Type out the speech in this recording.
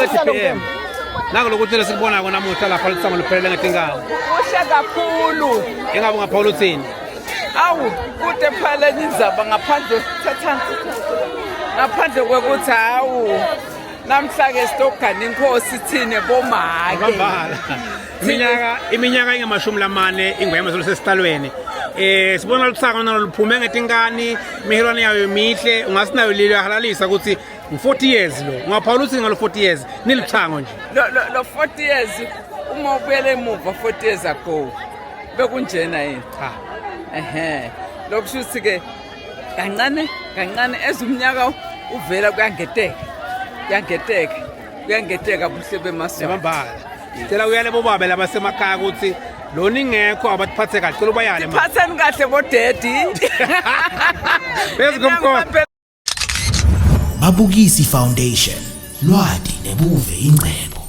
9:30 pm. Nako lokuthi lesikubonako namuhla lapha litsango liphelele ngetinkani. Kuhle kakhulu. Ingabe ungaphawula uthini? Awu kude phela enye indzaba ngaphandle thatha ngaphandle kwekuthi hawu namhla ke sitogana inkosi thine bomake. Kwambala. Iminyaka iminyaka ingamashumi lamane ingwema sesihlalweni. Eh sibona lutsango nalo luphume ngetinkani, imihilwane yayo mihle, ungasinayo lilo yahalalisa ukuthi ngu-40 years lo. Ungaphawula uthini ngalo 40 years? Niluthango nje. Lo lo lo 40 years uma ubuyele emuva 40 years ago bekunjena yini? Cha. Ehhe. Lokusho ukuthi ke kancane kancane ezumnyaka uvela kuyangeteka. Kuyangeteka. Kuyangeteka buhle bemaswa. Yabambala. Cela uyale bobabe labasemakhaya ukuthi lona ingekho abatiphathe kahle. Cela ubayale ma. Phatheni kahle bodaddy. Phezu komkhono. Babukisi Foundation lwati nebuve ingcebo.